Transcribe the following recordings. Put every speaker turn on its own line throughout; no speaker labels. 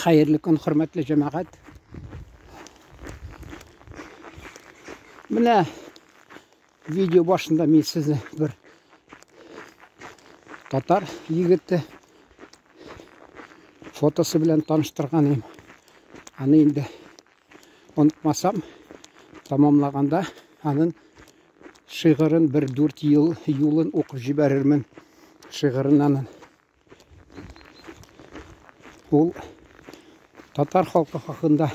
Хәерле көн, хөрмәтле җәмәгать. Менә видео башында мин сезне бер татар егете фотосы белән таныштырган идем. Аны инде онытмасам, тамамлаганда анын шигырен бер дүрт ел юлын укып җибәрермен. Шигырен анын. Ул татар халкы хакында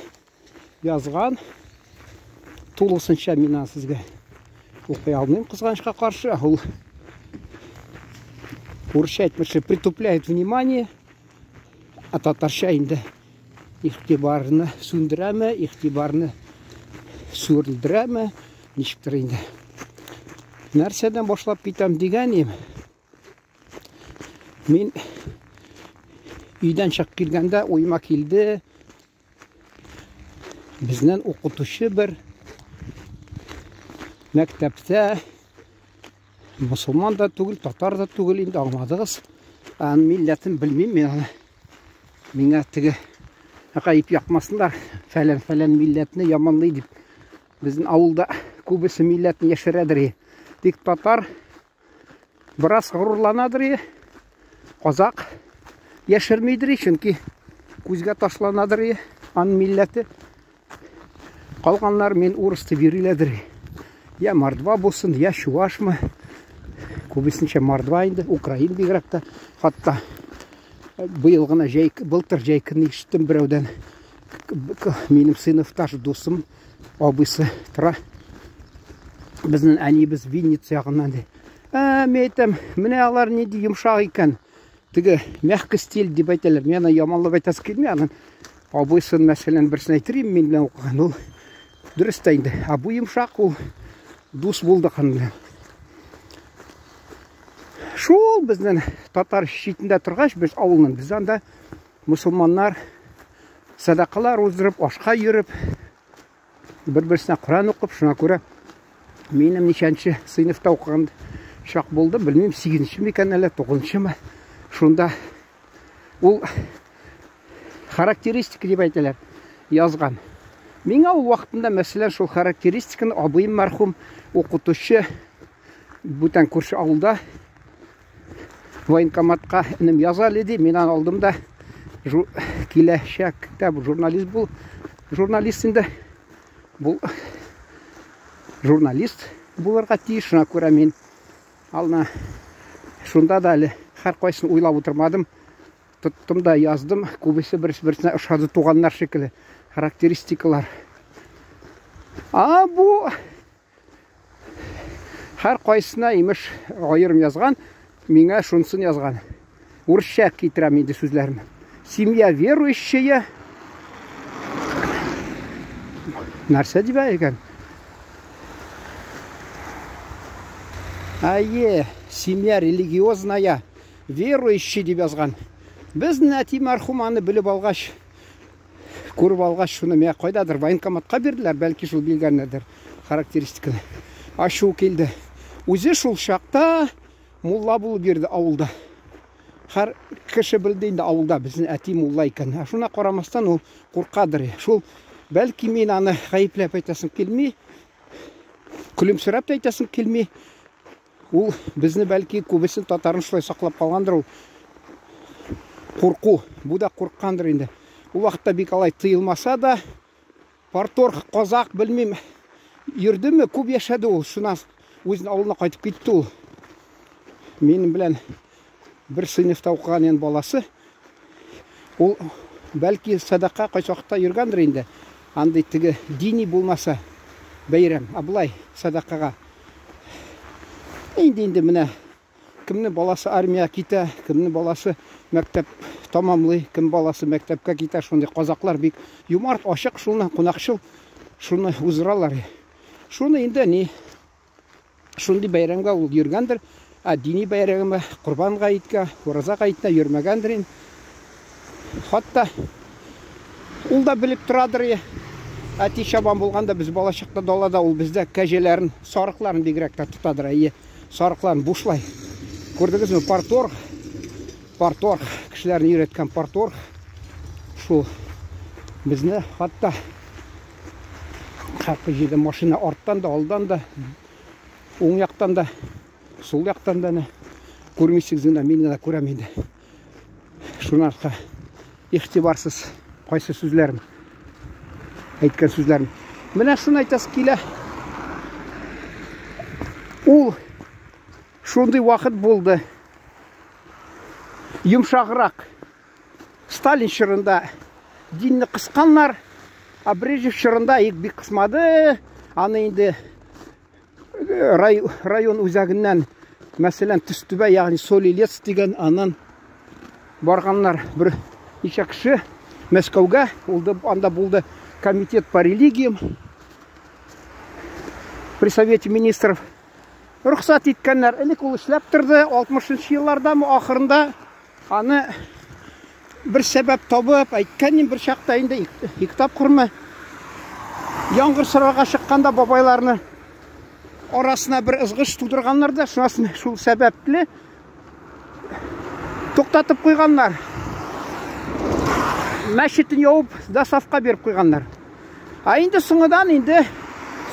язган. Тулысынча мин аны сезгә укый алмыйм, кызганычка каршы. Ул урысча әйтмешли притупляет внимание, а татарча инде игътибарны сүндерәме, игътибарны сүрелдерәме, ничектер инде. Нәрсәдән башлап китәм дигән идем. Мин өйдән чыгып килгәндә уйма килде. Безнең укытучы бер мәктәптә мусульман да түгел, татар да түгел инде аңладыгыз. Аның милләтен белмим мин аны. Миңа теге гаеп якмасыннар, фәлән-фәлән милләтне яманлый дип. Безнең авылда күбесе милләтне яшерәдер. Тик татар Бераз горурланадыр, казак яшермидер, чөнки күзгә ташланадыр аның милләте. Калганнар мин урыс дип йөриләдер. Я мордва булсын, я чувашмы. Күбесенчә мордва инде, украин бигрәк тә. Хатта быел гына җәй, былтыр җәй көне ишеттем берәүдән. Минем сыйныфташ дусым абыйсы тора. Безнең әниебез Винница ягыннан ди. Ә, мин әйтәм, менә алар нинди йомшак икән. Теге мягкий стиль дип әйтәләр. Мин аны яманлап әйтәсе килми, аның абыйсын, мәсәлән, берсен әйтерим, мин белән укыган ул. Дөрес тә инде. Ә бу йомшак ул дус булдык аның белән. Шул безнең татар читендә торгач, без авылның, без анда мусульманнар сәдакалар уздырып, ашка йөреп, бер-берсенә Коръән укып, шуңа күрә минем ничәнче сыйныфта укыган чак булды, белмим, 8-нче микән әллә 9-нчымы. Шунда ул характеристика дип әйтәләр, язган. Миңа ул вакытында, мәсәлән, шул характеристиканы абыем мәрхүм укытучы бүтән күрше авылда военкоматка энем яз әле ди, мин аны алдым да киләчәктә журналист бул, журналист инде бул журналист булырга тиеш, шуңа күрә мин алны шунда да әле һәркайсын уйлап утырмадым. Тоттым да яздым. Күбесе бер-берсенә ошады туганнар шикелле характеристикалар. А бу Һәр кайсына имеш аерым язган, миңа шунсын язган. Урысча китерәм инде сүзләрне. Семья верующая. Нәрсә дип әйткән? Әйе, семья религиозная, верующий дип язган. Безнең әти мәрхүм аны белеп алгач, Күреп алгач, шуны миңа кайдадыр военкоматка бирделәр, бәлки шул биргәннәрдер характеристиканы. Ачу килде. Үзе шул чакта мулла булып йөрде авылда. Һәр кеше белде инде авылда безнең әти мулла икән. Ә шуна карамастан ул куркадыр. Шул бәлки мин аны гаепләп әйтәсем килми, көлемсерәп тә әйтәсем килми. Ул безне бәлки күбесен татарын шулай саклап калгандыр ул. Курку. Бу да курккандыр инде. Ул вакытта бик алай тыелмаса да, парторг, казак, белмим, йөрдеме, күп яшәде ул. Шуннан үзенең авылына кайтып китте ул. Минем белән бер сыйныфта укыган ен баласы. Ул бәлки садака кайсы вакытта йөргәндер инде. Андый теге дини булмаса бәйрәм, ә болай садакага. Инде инде менә кемнең баласы армия китә, кемнең баласы мәктәп тамамлый, кем баласы мәктәпкә китә, шундый казаклар бик юмарт, ачык, шуны кунакчыл, шуны уздыралар. Шуны инде ни Шундый бәйрәмгә ул йөргәндер, ә дини бәйрәмгә, Корбан гаеткә, Ураза гаетенә йөрмәгәндер инде. Хатта ул да белеп торадыр. Әти чабан булганда без бала чакта далада ул бездә кәҗәләрен, сарыкларын бигрәк тә тотадыр. Әйе, сарыкларын бушлай. Күрдегезме, парторг, парторг, кешеләрне өйрәткән парторг. шул безне хатта хәкы җирдә машина арттан да, алдан да, уң яктан да, сул яктан да күрмисез генә, мин генә күрәм инде. Шунарга игътибарсыз кайсы сүзләрем, әйткән сүзләрем. Менә шуны әйтәсе килә. Ул шундый вакыт булды. Йомшаграк. Сталин чорында динне кысканнар, а Брежнев чорында ик бик кысмады. Аны инде район үзәгеннән, мәсәлән, Төстүбә, ягъни Солилец дигән, аннан барганнар бер ничә кеше Мәскәүгә, ул анда булды комитет по религиям при Совете министров. Рөхсәт иткәннәр. Элек ул эшләп торды, 60 еллардамы ахырында аны бер сәбәп табып, әйткән бер чакта инде ике тапкырмы яңгыр сорарга чыкканда бабайларны арасына бер ызгыш тудырганнар да, шунасын шул сәбәпле туктатып куйганнар. Мәчетен ябып, досафка биреп куйганнар. Ә инде соңыдан инде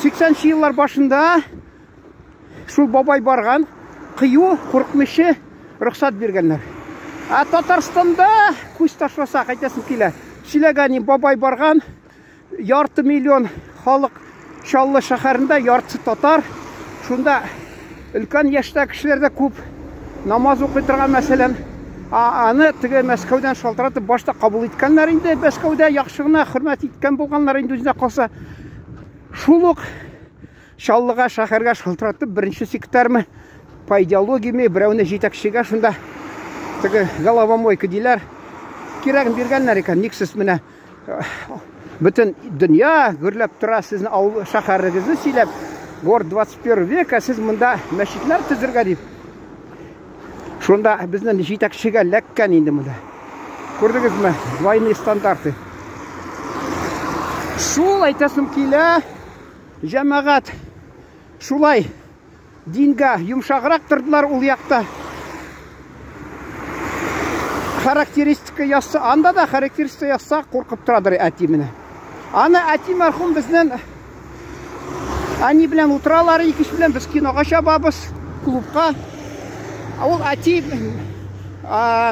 80 еллар башында шул бабай барган, кыю, куркмыйча рөхсәт биргәннәр. Ә Татарстанда күз ташласак, әйтәсем килә. Сөйләгән бабай барган, ярты миллион халык Чаллы шәһәрендә, яртысы татар. Шунда өлкән яшьтә кешеләр дә күп. Намаз укый торган, мәсәлән. Аны теге Мәскәүдән шалтыратып башта кабул иткәннәр инде. Мәскәүдә яхшы гына хөрмәт иткән булганнар инде үзенә калса. Шул ук Чаллыга, шәһәргә шалтыратып, беренче секретарьмы по идеологияме, берәүне җитәкчегә шунда теге головомойка диләр. Кирәген биргәннәр икән. Ник сез менә бөтен дөнья гөрләп тора, сезнең авыл шәһәрегезне сөйләп, город 21 век, ә сез монда мәчетләр төзергә дип. Шунда безнең җитәкчегә ләккән инде монда. Күрдегезме? Двойные стандарты. Шул әйтәсем килә, җәмәгать, шулай дингә йомшаграк тордылар ул якта. Характеристика язса, анда да характеристика язса, куркып торадыр әти менә. Аны әти мәрхүм безнең әни белән утыралар, ике кеше белән без кинога чабабыз, клубка. Ул әти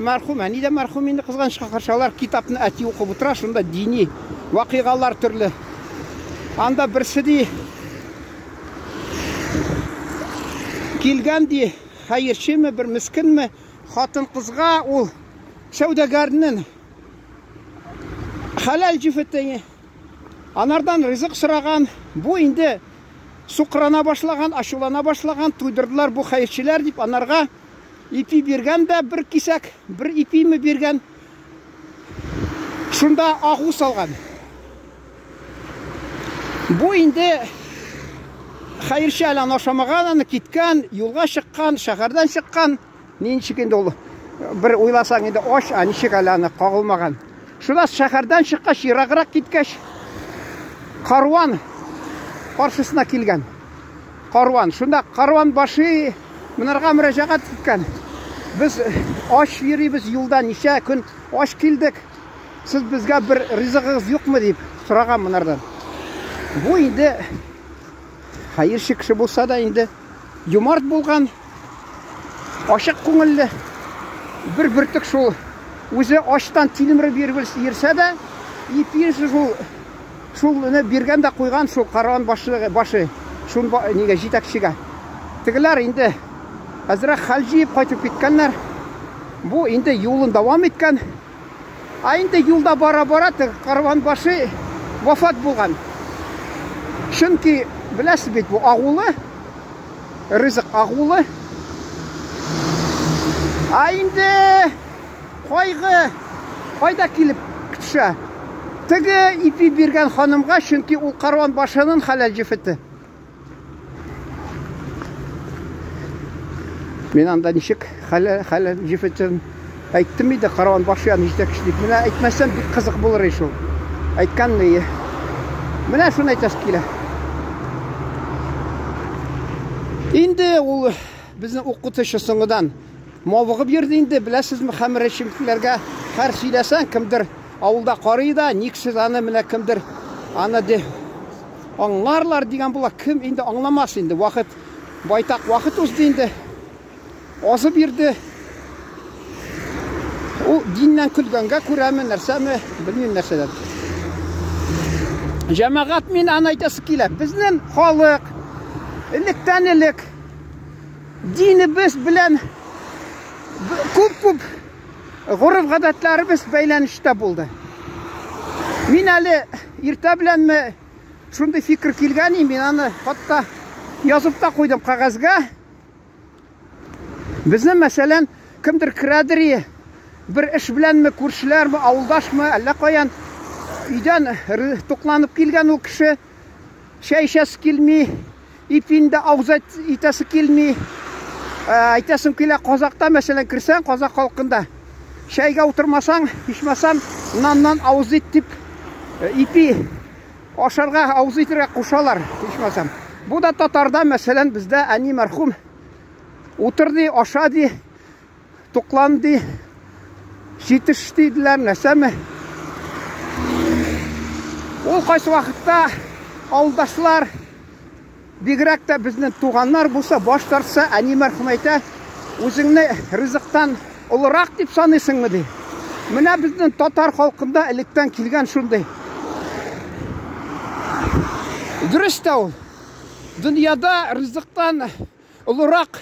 мәрхүм, әни дә мәрхүм инде, кызганычка каршы, алар китапны әти укып утыра, шунда дини вакыйгалар төрле. Анда берсе ди килгән ди, хәерчеме, бер мескенме, хатын кызга ул сәүдәгәрнең хәләл җефете анардан ризык сораган. Бу инде сукрана башлаган, ачулана башлаган, туйдырдылар бу хәерчеләр дип, анарга ипи биргән дә бер кисәк, бер ипиме биргән. Шунда агу салган. Бу инде хәерче әле аны ашамаган, аны киткән, юлга чыккан, шәһәрдән чыккан. Ничек инде ул, бер уйласаң инде ач, ә ничек әле аны кагылмаган. Шунда шәһәрдән чыккач, ераграк киткәч, карван каршысына килгән. Карван. Шунда карван башы монарга мөрәҗәгать иткән. Без ач йөрибез юлда, ничә көн ач килдек. Сез безгә бер ризыгыгыз юкмы дип сораган монардан. Бу инде хәерче кеше булса да инде юмарт булган, ачык күңелле. Бер бөртек шул үзе ачтан тилмереп йөрсә дә, ипи шул шулны биргән дә куйган шул караван башлыгы башы шул нигә җитәкчегә. Тегеләр инде әзрәк хәл җыеп кайтып киткәннәр. Бу инде юлын дәвам иткән. Ә инде юлда бара-бара теге караван башы вафат булган. Чөнки беләсез бит, бу агулы, ризык агулы. Ә инде кайгы кайда килеп төшә? Теге ипи биргән ханымга, чөнки ул караван башының хәләл җефете. Мин анда ничек хәләл җефетен әйттем иде, караван башы яны җитәкче дип. Менә әйтмәсәм бик кызык булыр шул. Әйткән ни? Менә шуны әйтәсе килә. Инде ул безнең укытучы соңыдан мавыгып йөрде инде, беләсезме, хәмер эчүчеләргә һәр сөйләсәң, кемдер Авылда карый да, ник сез аны менә кемдер аны ди аңларлар дигән була. Кем инде аңламас инде. Вакыт байтак вакыт узды инде. Азып йөрде. Ул диннән көлгәнгә күрәме, нәрсәме, белмим нәрсәдән. Җәмәгать мин аны әйтәсе килә. Безнең халык электән элек динебез белән күп-күп гореф-гадәтләребез бәйләнештә булды. Мин әле иртә беләнме шундый фикер килгән, мин аны хатта язып та куйдым кәгазьгә. Безнең, мәсәлән, кемдер керәдер, бер эш беләнме, күршеләрме, авылдашмы, әллә каян өйдән тукланып килгән ул кеше, чәй эчәсе килми, ипин дә авыз итәсе килми. Әйтәсем килә, казакта, мәсәлән, керсәң, казак халкында чәйгә утырмасаң, ичмасам, наннан авыз ит дип, ипи Ашарга, авыз итергә кушалар, ичмасам. Бу да татарда, мәсәлән, бездә әни мәрхүм утыр ди, аша ди, туклан ди, җитеш диделәр, нәрсәме. Ул кайсы вакытта авылдашлар Бигрәк тә безнең туганнар булса, баш тартса, әни мәрхүм әйтә, үзеңне ризыктан олырак дип саныйсыңмы, ди. Менә безнең татар халкында электән килгән шундый. Дөрес тә ул. Дөньяда ризыктан олырак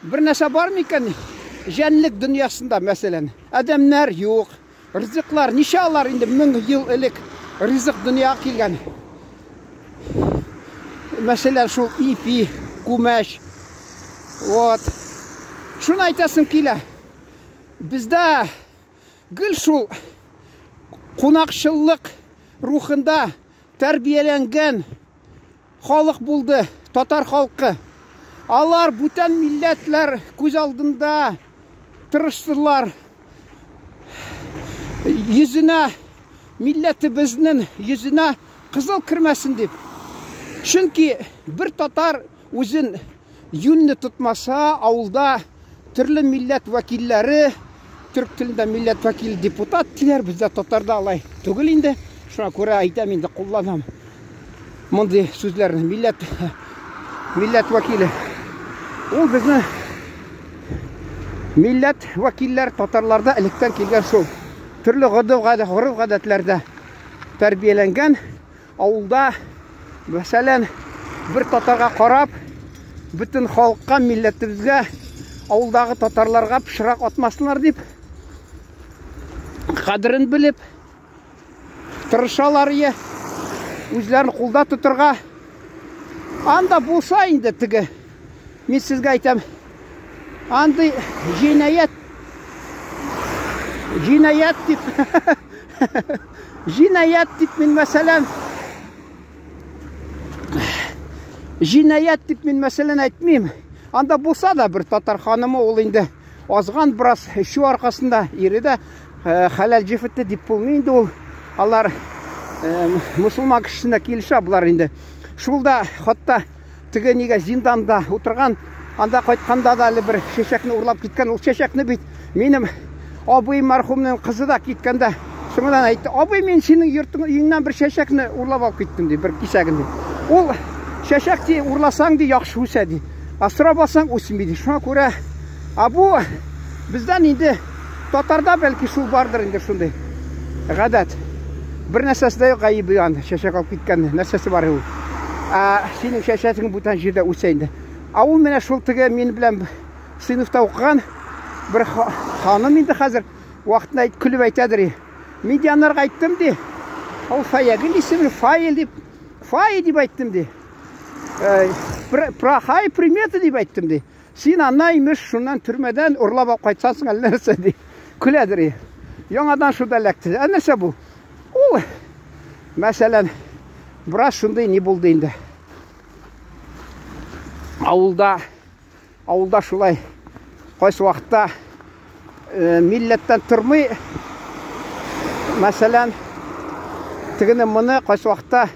бер нәрсә бар микән? Җәнлек дөньясында, мәсәлән, адәмнәр юк. Ризыклар ничә алар инде мең ел элек ризык дөньяга килгән. Мәсәлән, шул ипи, күмәч. Вот. Шуны әйтәсем килә. Бездә гел шул кунакчыллык рухында тәрбияләнгән халык булды, татар халкы. Алар бүтән милләтләр күз алдында тырыштылар. Йөзенә, милләтебезнең йөзенә кызыл кермәсен дип. Чөнки бер татар үзен юньле тотмаса, авылда төрле милләт вәкилләре, төрк телендә милләт вәкиле депутат диләр, бездә татарда алай түгел инде. Шуңа күрә әйтәм инде, кулланам мондый сүзләрне. Милләт милләт вәкиле. Ул безне милләт вәкилләр татарларда электән килгән шул төрле гореф-гадәтләрдә тәрбияләнгән. Авылда, мәсәлән, бер татарга карап, бөтен халыкка, милләтебезгә, авылдагы татарларга пычрак атмасыннар дип, кадерен белеп, тырышалар ие, үзләрен кулда тотырга. Анда булса инде теге, мин сезгә әйтәм, андый җинаять, җинаять дип, җинаять дип мин мәсәлән, җинаять дип мин мәсәлән әйтмим. Анда булса да бер татар ханымы ул инде азган бераз эчү аркасында, ире дә хәләл җефете дип булмый инде ул. Алар мусульман кешесенә килешә болар инде. Шул да хатта теге нигә зинданда утырган, анда кайтканда да әле бер чәчәкне урлап киткән. Ул чәчәкне бит минем абыем мәрхүмнең кызы да киткәндә шуңадан әйтте. Абый, мин синең йортың өеңнән бер чәчәкне урлап алып киттем ди, бер кисәген ди. Ул чәчәк ди, урласаң ди, яхшы үсә ди. Ә сорап алсаң үсми ди. Шуңа күрә, ә бу бездән инде татарда бәлки шул бардыр инде шундый гадәт. Бер нәрсәсе дә юк гаебе аны, чәчәк алып киткән нәрсәсе бар ул. Ә синең чәчәгең бүтән җирдә үсә инде. Ә ул менә шул теге мин белән сыйныфта укыган бер ханым инде хәзер вакытында әйт, көлеп әйтәдер. Мин ди анарга әйттем ди. Ул Фаягөл исемле Фаил дип, Фай дип әйттем ди. Плохая примета дип әйттем ди. Син ана имеш шуннан төрмәдән урлап алып кайтсасың әллә нәрсә ди. Көләдер. Яңадан шунда эләкте. Ә нәрсә бу? Ул, мәсәлән, бераз шундый ни булды инде. Авылда, авылда шулай кайсы вакытта милләттән тормый. Мәсәлән, тегене моны кайсы вакытта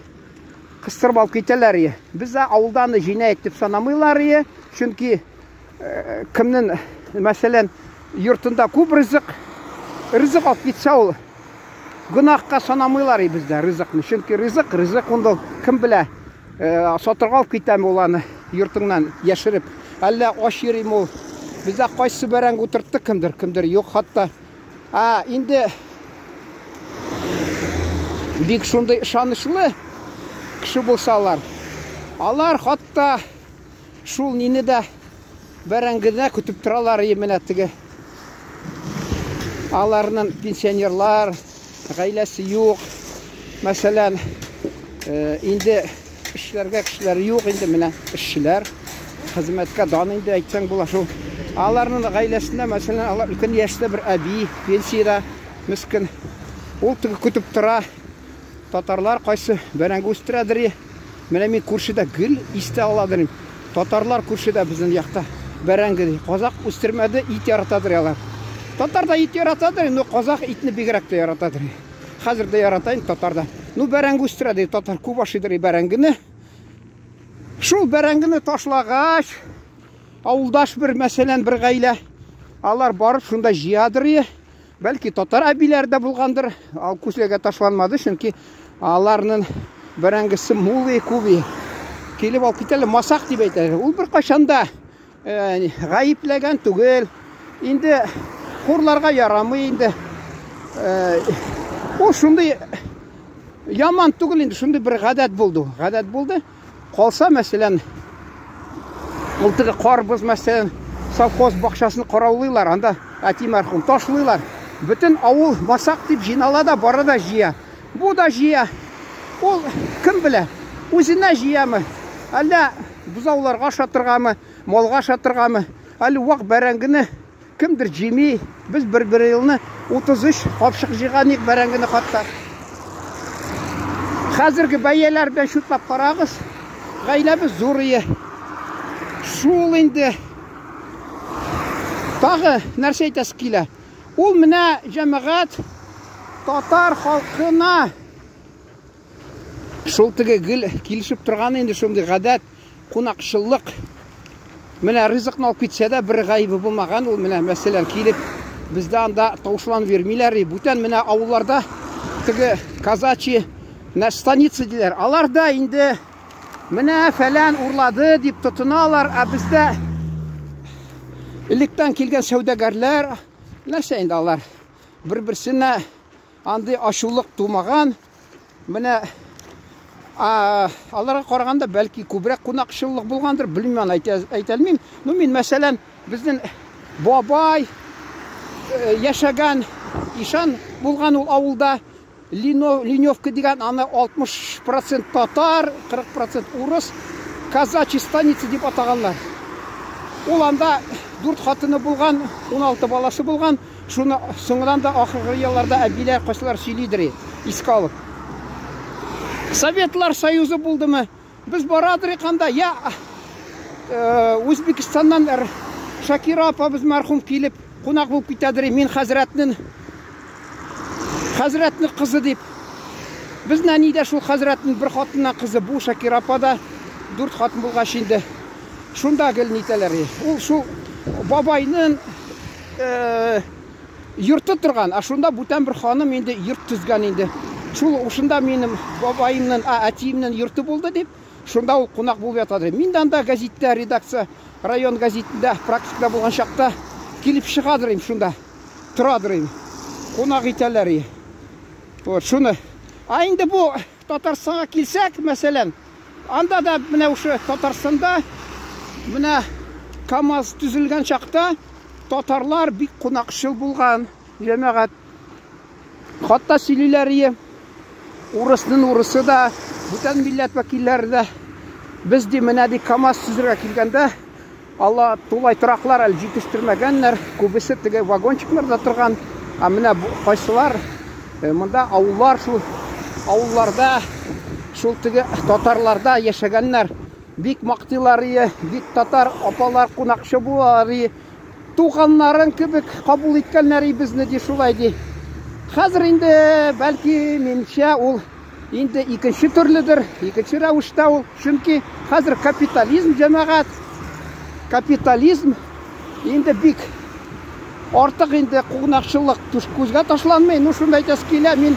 кыстырып алып китәләр. Бездә авылда аны җинаять дип санамыйлар, чөнки кемнең, мәсәлән, йортында күп ризык, ризык алып китсә ул Гөнаһка санамыйлар и бездә ризыкны. Чөнки ризык, ризык унда кем белә, сатырга алып китәме ул аны йортыңнан яшереп. Әллә ач йөриме ул. Бездә кайсы бәрәңге утыртты кемдер, кемдер юк хатта. А инде бик шундый ышанычлы кеше булсалар, алар хатта шул нине дә бәрәңгене көтеп торалар и менә теге аларның пенсионерлар, гаиләсе юк. Мәсәлән, инде эшләргә кешеләр юк инде менә эшчеләр хезмәткә дан инде әйтсәң була шул. Аларның гаиләсендә, мәсәлән, алар өлкән яшьтә бер әби, пенсиядә, мескен. Ул теге көтеп тора. Татарлар кайсы бәрәңге үстерәдер. Менә мин күршедә гел истә аладыр. Татарлар күршедә безнең якта бәрәңге ди. Казак үстермәде, ит яратадыр алар. Татар да ит яратадыр, но казак итне бигрәк тә яратадыр. Хәзер дә ярата инде татар да. Ну бәрәңге үстерә ди, татар күп ашыйдыр бәрәңгене. Шул бәрәңгене ташлагач, авылдаш бер, мәсәлән, бер гаилә, алар барып шунда җыядыр. Бәлки татар әбиләре дә булгандыр, ал күзләргә ташланмады, чөнки аларның бәрәңгесе мул и күп и. Килеп алып китәләр, масак дип әйтәләр. Ул беркайчан да гаепләгән түгел. Инде хурларга ярамый инде. Ул шундый яман түгел инде, шундый бер гадәт булды. Гадәт булды. Калса, мәсәлән, ул теге карбыз, мәсәлән, совхоз бакчасын караулыйлар, анда әти мәрхүм ташлыйлар. Бөтен авыл масак дип җыйнала да, бара да җыя. Бу да җыя. Ул кем белә, үзенә җыямы, әллә бозауларга ашатыргамы, малга ашатыргамы, әле вак бәрәңгене Кемдер җими, без бер-бер елны 33 капчык җыйган идек бәрәңгене хатта. Хәзерге бәяләр белән чутлап карагыз. Гаиләбез зур ие. Шул инде. Тагы нәрсә әйтәсе килә? Ул менә җәмәгать татар халкына шул теге гел килешеп торган инде шундый гадәт. Кунакчыллык. Менә ризыкны алып китсә дә бер гаебе булмаган ул менә мәсәлән килеп бездә анда тавышланып йөрмиләр. Бүтән менә авылларда теге казачьи на станица диләр. Алар да инде менә фәлән урлады дип тотыналар, ә бездә электән килгән сәүдәгәрләр нәрсә инде алар бер-берсенә андый ачулык тумаган. Менә аларга караганда бәлки күбрәк кунакчыллык булгандыр, белмим аны әйтә, әйтә алмыйм. Ну мин мәсәлән, безнең бабай яшәгән ишан булган ул авылда Лино, Линевка дигән, аны 60% татар, 40% урыс, казачий станица дип атаганнар. Ул анда дүрт хатыны булган, 16 баласы булган. Шуны соңынан да ахыргы елларда әбиләр кайсылар сөйлидер, искә алып. Советлар Союзы булдымы? Без барадыр анда, я Үзбекстаннан Шакира апабыз мәрхүм килеп кунак булып китәдер, мин хәзрәтнең хәзрәтнең кызы дип. Безнең әни дә шул хәзрәтнең бер хатыннан кызы, бу Шакира апа да дүрт хатын булгач инде. Шунда гел нитәләр. Ул шул бабайның йорты торган, ә шунда бүтән бер ханым инде йорт төзгән инде. Шул ушында минем бабаемның, әтиемнең йорты булды дип, шунда ул кунак булып ята ди. Мин дә анда гәзиттә, редакция, район гәзитендә практикада булган чакта килеп чыгадыр им шунда. Торадыр им. Кунак итәләр. Вот шуны. А инде бу Татарстанга килсәк, мәсәлән, анда да менә ушы Татарстанда менә КАМАЗ төзелгән чакта татарлар бик кунакчыл булган, җәмәгать. Хатта сөйлиләр ие. Урысның урысы да, бүтән милләт вәкилләре дә. Без ди менә ди КАМАЗ төзергә килгәндә, Алла тулай тораклар әле җитештермәгәннәр, күбесе теге вагончикларда торган. Ә менә кайсылар монда авыллар шул авылларда шул теге татарларда яшәгәннәр. Бик мактыйлар ие, бик татар апалар кунакчы булалар ие. Туганнарын кебек кабул иткәннәр и безне ди шулай ди. Хәзер инде бәлки минемчә ул инде икенче төрледер, икенче рәвештә ул. Чөнки хәзер капитализм җәмәгать, капитализм инде бик Артык инде кунакчыллык күзгә ташланмый. Ну, шунда әйтәсе килә, мин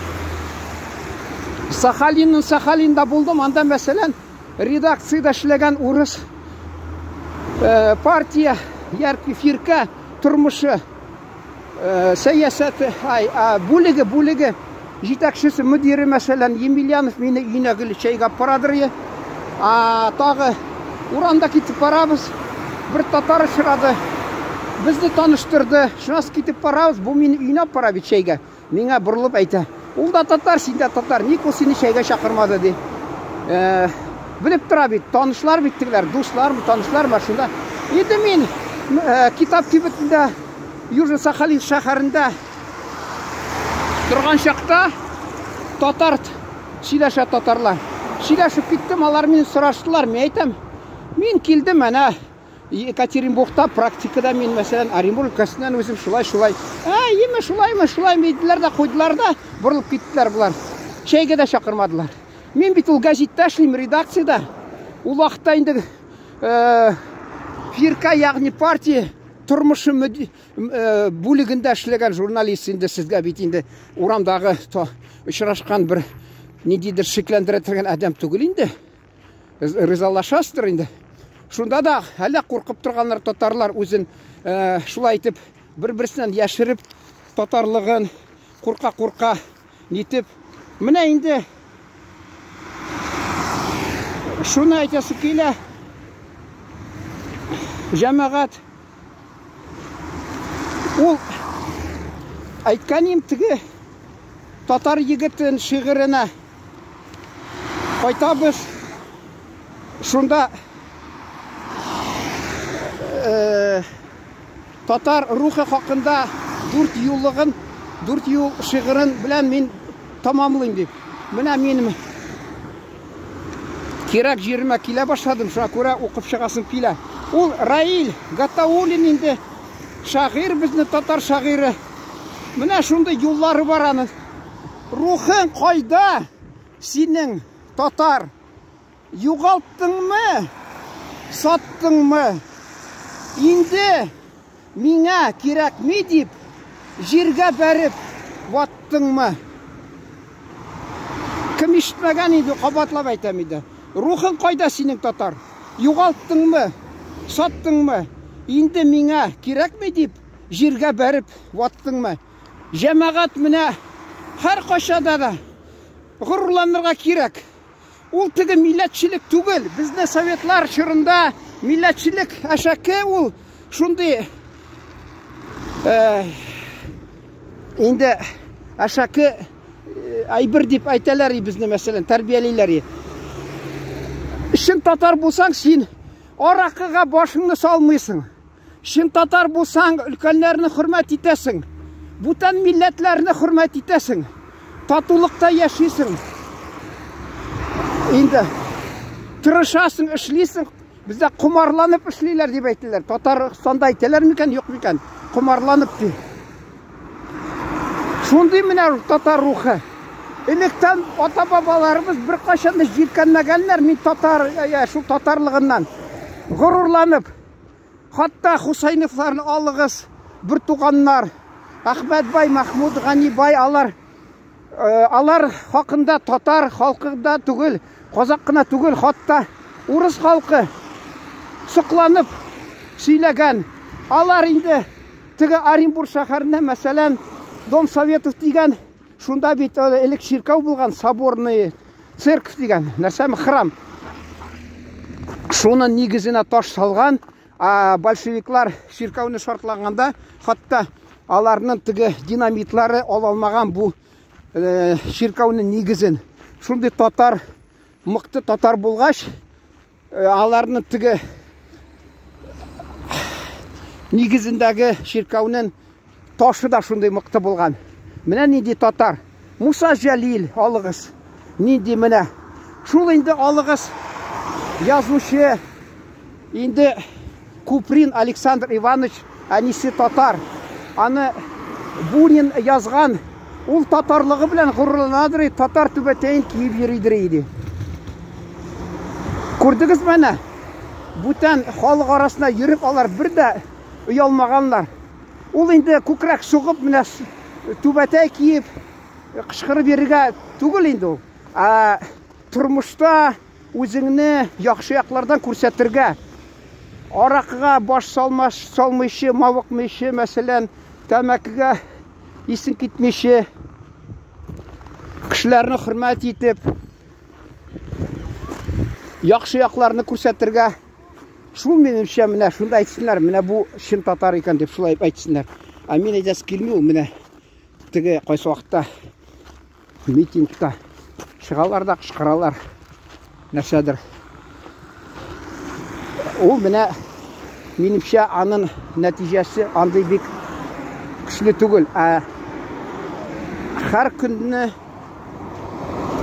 Сахалинның Сахалинда булдым. Анда, мәсәлән, редакциядә эшләгән урыс партия, яркий фирка тормышы сәясәте, ай, бүлеге, бүлеге җитәкчесе, мөдире, мәсәлән, Емельянов мине өенә гел чәйгә аппарадыр. Тагы урамда китеп барабыз. Бер татар очрады. Безне таныштырды. Шуннан китеп барабыз. Бу мине өенә аппара бит чәйгә. Миңа борылып әйтә. Ул да татар, син дә татар. Ник ул сине чәйгә чакырмады, ди. Белеп тора бит, танышлар бит тегеләр, дуслармы, танышлармы шунда. Инде мин китап кибетендә Южно-Сахалинск шәһәрендә торган чакта татар сөйләшә татарлар. Сөйләшеп киттем, алар мине сораштылар, мин әйтәм, мин килдем әнә Екатеринбургта практикада мин, мәсәлән, Оренбург өлкәсеннән үзем шулай-шулай. Ә, име, шулаймы, шулаймы диделәр дә куйдылар да, борылып киттеләр болар. Чәйгә дә чакырмадылар. Мин бит ул гәзиттә эшлим, редакциядә. Ул вакытта инде фирка, ягъни партия тормышы бүлегендә эшләгән журналист инде сезгә бит инде урамдагы очрашкан бер ниндидер шикләндерә торган адәм түгел инде. Ризалашасыздыр инде. Шунда да әллә куркып торганнар татарлар үзен шулай итеп бер-берсеннән яшереп татарлыгын курка-курка нитеп. Менә инде шуны әйтәсе килә. Җәмәгать ул әйткәнем теге татар егетен шигыренә кайтабыз. Шунда татар рухы хакында дүрт юллыгын, дүрт юл шигырен белән мин тамамлыйм дип. Менә минем кирәк җиремә килә башладым, шуңа күрә укып чыгасым килә. Ул Раил Гатауллин инде шагыйрь, безнең татар шагыйре. Менә шундый юллары бар аның. Рухың кайда синең, татар? Югалттыңмы? Саттыңмы? Инде миңа кирәкми дип, җиргә бәреп ваттыңмы? Кем ишетмәгән инде, кабатлап әйтәм инде. Рухың кайда синең, татар? Югалттыңмы? Саттыңмы? Инде миңа кирәкми дип, җиргә бәреп ваттыңмы? Җәмәгать, менә һәр кайчанда да горурланырга кирәк. Ул теге милләтчелек түгел. Безне советлар чорында милләтчелек әшәке ул шундый инде әшәке әйбер дип әйтәләр безне, мәсәлән, тәрбиялиләр. Чын татар булсаң, син аракыга башыңны салмыйсың. Чын татар булсаң, өлкәннәрне хөрмәт итәсең. Бүтән милләтләрне хөрмәт итәсең. Татулыкта яшисең. Инде тырышасың, эшлисең. Бездә комарланып эшлиләр дип әйтәләр. Татарстанда әйтәләр микән, юк микән? Комарланып ди. Шундый менә татар рухы. Электән ата-бабаларыбыз беркайчан да җиркәнмәгәннәр мин татар, шул татарлыгыннан горурланып. Хатта Хусайновларны алыгыз, бер туганнар, Әхмәт бай, Махмуд Гани бай, алар, алар хакында татар халкы да түгел, казак кына түгел, хатта урыс халкы сокланып сөйләгән. Алар инде теге Оренбург шәһәрендә, мәсәлән, Дом Советов дигән, шунда бит элек чиркәү булган, соборный церковь дигән нәрсәме, храм. Шуның нигезенә таш салган, а большевиклар чиркәүне шартлаганда, хатта аларның теге динамитлары ала алмаган бу чиркәүнең нигезен. Шундый татар, мыкты татар булгач, аларның теге нигезендәге чиркәүнең ташы да шундый мыкты булган. Менә нинди татар. Муса Җәлил алыгыз. Нинди менә. Шул инде алыгыз язучы инде Куприн Александр Иванович, әнисе татар. Аны Бунин язган. Ул татарлыгы белән горурланадыр, татар түбәтәен киеп йөридер иде. Күрдегез менә? Бүтән халык арасында йөреп алар бер дә оялмаганнар. Ул инде күкрәк сугып, менә түбәтәй киеп, кычкырып йөрергә түгел инде ул. Ә тормышта үзеңне яхшы яклардан күрсәтергә. Аракыга баш салмаш, салмыйчы, мавыкмыйчы, мәсәлән, тәмәкегә исең китмиче, кешеләрне хөрмәт итеп, яхшы якларны күрсәтергә. Шул минемчә, менә шунда әйтсеннәр, менә бу чын татар икән дип шулай әйтсеннәр. Ә мин әйтәсе килми ул, менә теге кайсы вакытта митингта чыгалар да кычкыралар нәрсәдер. Ул менә минемчә анын нәтиҗәсе андый бик көчле түгел. Ә һәр көнне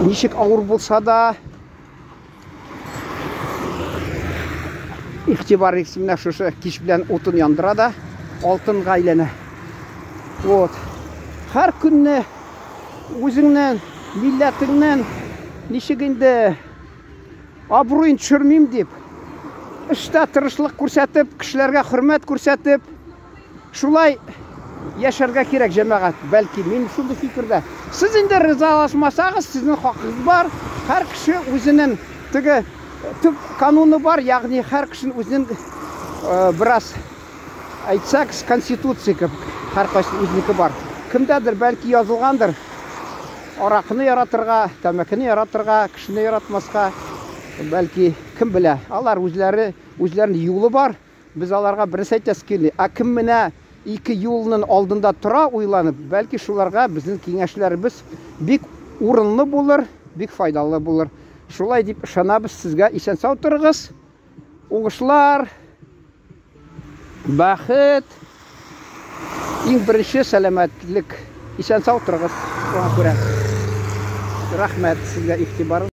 ничек авыр булса да Игътибар итсен, менә шушы кич белән утын яндыра да алтынга әйләнә. Вот. Һәр көнне үзеңнән, милләтеңнән ничек инде абруен төшермим дип, эштә тырышлык күрсәтеп, кешеләргә хөрмәт күрсәтеп, Шулай яшәргә кирәк, җәмәгать. Бәлки, мин шундый фикердә. Сез инде ризалашмасагыз, сезнең хакыгыз бар. Һәр кеше үзенең теге төп кануны бар, ягъни һәр кешенең үзенең э, бераз әйтсәк, конституция кебек, һәркайсы үзенеке бар. Кемдәдер бәлки язылгандыр, аракыны яратырга, тәмәкене яратырга, кешене яратмаска, бәлки, кем белә. Алар үзләре, үзләренең юлы бар. Без аларга бернәрсә әйтәсе килми. Ә кем менә ике юлнын алдында тора уйланып, бәлки шуларга безнең киңәшләребез бик урынлы булыр, бик файдалы булыр. Шулай дип ышанабыз сезгә. Исән-сау торыгыз. Уңышлар, бәхет, иң беренче сәламәтлек. Исән-сау торыгыз. Шуңа күрә рәхмәт сезгә игътибар.